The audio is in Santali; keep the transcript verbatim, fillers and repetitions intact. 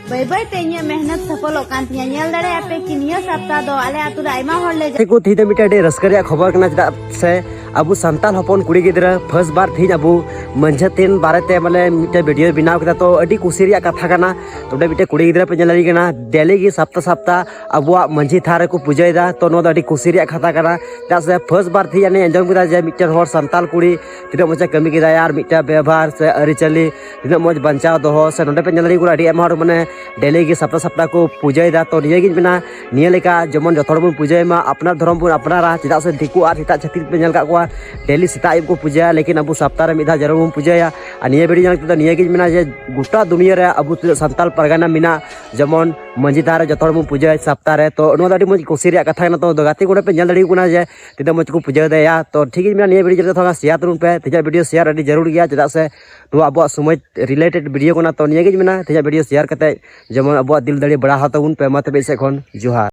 ᱵᱟᱹᱭ ᱵᱟᱹᱭ ᱛᱮ ᱤᱧᱟᱹᱜ ᱢᱮᱦᱱᱚᱛ ᱥᱚᱯᱷᱚᱞᱚᱜ ᱠᱟᱱ ᱛᱤᱧᱟ᱾ ᱧᱮᱞ ᱫᱟᱲᱮᱭᱟᱜᱼᱟ ᱯᱮ ᱠᱤ ᱱᱤᱭᱟᱹ ᱥᱟᱯᱛᱟ ᱫᱚ ᱟᱞᱮ ᱟᱛᱳ ᱨᱮ ᱟᱭᱢᱟ ᱦᱚᱲ ᱞᱮ ᱡᱟ- ᱛᱮᱠᱚ ᱛᱮᱦᱮᱧ ᱫᱚ ᱢᱤᱫᱴᱮᱱ ᱟᱹᱰᱤ ᱨᱟᱹᱥᱠᱟᱹ ᱨᱮᱭᱟᱜ ᱠᱷᱚᱵᱚᱨ ᱠᱟᱱᱟ, ᱪᱮᱫᱟᱜ ᱥᱮ ᱟᱵᱚ ᱥᱟᱱᱛᱟᱲ ᱦᱚᱯᱚᱱ ᱠᱩᱲᱤ ᱜᱤᱫᱽᱨᱟᱹ ᱯᱷᱟᱥᱴ ᱵᱟᱨ ᱛᱮᱦᱮᱧ ᱟᱵᱚ ᱢᱟᱹᱡᱷᱤ ᱛᱷᱟᱱ ᱵᱟᱨᱮᱛᱮ ᱢᱟᱱᱮ ᱢᱤᱫᱴᱮᱱ ᱵᱷᱤᱰᱤᱭᱳ ᱵᱮᱱᱟᱣ ᱠᱮᱫᱟ᱾ ᱛᱚ ᱟᱹᱰᱤ ᱠᱩᱥᱤ ᱨᱮᱭᱟᱜ ᱠᱟᱛᱷᱟ ᱠᱟᱱᱟ᱾ ᱛᱚ ᱚᱸᱰᱮ ᱢᱤᱫᱴᱮᱱ ᱠᱩᱲᱤ ᱜᱤᱫᱽᱨᱟᱹ ᱯᱮ ᱧᱮᱞ ᱫᱟᱲᱮ ᱠᱟᱱᱟ, ᱰᱮᱞᱤ ᱜᱮ ᱥᱟᱯᱛᱟ ᱥᱟᱯᱛᱟ ᱟᱵᱚᱣᱟᱜ ᱢᱟᱹᱡᱷᱤ ᱛᱷᱟᱱ ᱨᱮᱠᱚ ᱯᱩᱡᱟᱹᱭᱮᱫᱟ᱾ ᱛᱚ ᱱᱚᱣᱟ ᱫᱚ ᱟᱹᱰᱤ ᱠᱩᱥᱤ ᱨᱮᱭᱟᱜ ᱠᱟᱛᱷᱟ ᱠᱟᱱᱟ, ᱪᱮᱫᱟᱜ ᱥᱮ ᱯᱷᱟᱥᱴ ᱵᱟᱨ ᱛᱮᱦᱮᱧ ᱟᱸᱡᱚᱢ ᱠᱮᱫᱟ ᱡᱮ ᱢᱤᱫᱴᱮᱱ ᱦᱚᱲ ᱥᱟᱱᱛᱟᱲ ᱠᱩᱲᱤ ᱛᱤᱱᱟᱹᱜ ᱢᱚᱡᱽ ᱮ ᱠᱟᱹᱢᱤ ᱠᱮᱫᱟᱭ ᱟᱨ ᱢᱤᱫᱴᱮᱱ ᱵᱮᱵᱷᱟᱨ ᱥᱮ ᱟᱹᱨᱤᱪᱟᱹᱞᱤ ᱛᱤᱱᱟᱹᱜ ᱢᱚᱡᱽ ᱵᱟᱧᱪᱟᱣ ᱫᱚᱦᱚ᱾ ᱥᱮ ᱱᱚᱰᱮ ᱯᱮ ᱧᱮᱞ ᱫᱟᱲᱮ ᱠᱚᱣᱟ ᱟᱹᱰᱤ ᱟᱭᱢᱟ ᱦᱚᱲ ᱢᱟᱱᱮ ᱰᱮᱞᱤ ᱜᱮ ᱥᱟᱯᱛᱟ ᱥᱟᱯᱛᱟ ᱠᱚ ᱯᱩᱡᱟᱹᱭᱮᱫᱟ᱾ ᱛᱚ ᱱᱤᱭᱟᱹᱜᱤᱧ ᱢᱮᱱᱟ, ᱱᱤᱭᱟᱹ ᱞᱮᱠᱟ ᱡᱮᱢᱚᱱ ᱡᱚᱛᱚ ᱦᱚᱲ ᱵᱚᱱ ᱯᱩᱡᱟᱹᱭ ᱢᱟ, ᱟᱯᱱᱟᱨ ᱫᱷᱚᱨᱚᱢ ᱵᱚᱱ ᱟᱯᱱᱟᱨᱟ᱾ ᱪᱮᱫᱟᱜ ᱥᱮ ᱫᱤᱠᱩ ᱟᱨ ᱮᱴᱟᱜ ᱪᱷᱟᱹᱛᱤᱠ ᱯᱮ ᱧᱮᱞ ᱠᱟᱜ ᱠᱚᱣᱟ ᱰᱮᱞᱤ ᱥᱮᱛᱟᱜ ᱟᱹᱭᱩᱵ ᱠᱚ ᱯᱩᱡᱟᱹᱭᱟ, ᱞᱮᱠᱤᱱ ᱟᱵᱚ ᱥᱟᱯᱛᱟ ᱨᱮ ᱢᱤᱫ ᱫᱷᱟᱣ ᱡᱟᱹᱨᱩᱲ ᱵᱚᱱ ᱯᱩᱡᱟᱹᱭᱟ᱾ ᱟᱨ ᱱᱤᱭᱟᱹ ᱵᱷᱤᱰᱤᱭᱳ ᱧᱮᱞ ᱠᱟᱛᱮ ᱫᱚ ᱱᱤᱭᱟᱹᱜᱤᱧ ᱢᱮᱱᱟ ᱡᱮ ᱜᱚᱴᱟ ᱫᱩᱱᱤᱭᱟᱹ ᱨᱮ ᱟᱵᱚ ᱛᱤᱱᱟᱹᱜ ᱥᱟᱱᱛᱟᱲ ᱯᱟᱨᱜᱟᱱᱟ ᱢᱮᱱᱟᱜ, ᱡᱮᱢᱚᱱ ᱢᱟᱹᱡᱷᱤ ᱛᱷᱟᱱ ᱨᱮ ᱡᱚᱛᱚ ᱦᱚᱲ ᱵᱚᱱ ᱯᱩᱡᱟᱹᱭᱟ ᱥᱟᱯᱛᱟ ᱨᱮ᱾ ᱛᱚ ᱱᱚᱣᱟ ᱫᱚ ᱟᱹᱰᱤ ᱢᱚᱡᱽ ᱠᱩᱥᱤ ᱨᱮᱭᱟᱜ ᱠᱟᱛᱷᱟ ᱠᱟᱱᱟ᱾ ᱛᱚ ᱜᱟᱛᱮ ᱠᱚᱲᱟ ᱯᱮ ᱧᱮᱞ ᱫᱟᱲᱮᱭᱟᱠᱚ ᱠᱟᱱᱟ ᱡᱮ ᱛᱤᱱᱟᱹᱜ ᱢᱚᱡᱽ ᱠᱚ ᱯᱩᱡᱟᱹᱭᱮᱫᱟ᱾ ᱛᱚ ᱴᱷᱤᱠ ᱜᱮ ᱢᱮᱱᱟᱜᱼᱟ, ᱱᱤᱭᱟᱹ ᱵᱷᱤᱰᱤᱭᱳ ᱡᱚᱛᱚ ᱦᱚᱲ ᱥᱮᱭᱟᱨ ᱛᱟᱵᱚᱱ ᱯᱮ᱾ ᱛᱮᱦᱮᱧᱟᱜ ᱵᱷᱤᱰᱤᱭᱳ ᱥᱮᱭᱟᱨ ᱟᱹᱰᱤ ᱡᱟᱹᱨᱩᱲ ᱜᱮᱭᱟ, ᱪᱮᱫᱟᱜ ᱥᱮ ᱱᱚᱣᱟ ᱟᱵᱚᱣᱟᱜ ᱥᱚᱢᱟᱡᱽ ᱨᱤᱞᱮᱴᱮᱰ ᱵᱷᱤᱰᱤᱭᱳ ᱠᱟᱱᱟ᱾ ᱛᱚ ᱱᱤᱭᱟᱹ ᱜᱮᱧ ᱢᱮᱱᱟ, ᱛᱮᱦᱮᱧᱟᱜ ᱵᱷᱤᱰᱤᱭᱳ ᱥᱮᱭᱟᱨ ᱠᱟᱛᱮ ᱡᱮᱢᱚᱱ ᱟᱵᱚᱣᱟᱜ ᱫᱤᱞ ᱫᱟᱲᱮ ᱵᱟᱲᱦᱟᱣ ᱛᱟᱵᱚᱱ ᱯᱮ᱾ ᱢᱟ ᱛᱚᱵᱮ ᱤᱧ ᱥᱮᱫ ᱠᱷᱚᱱ ᱡᱚᱦᱟᱨ᱾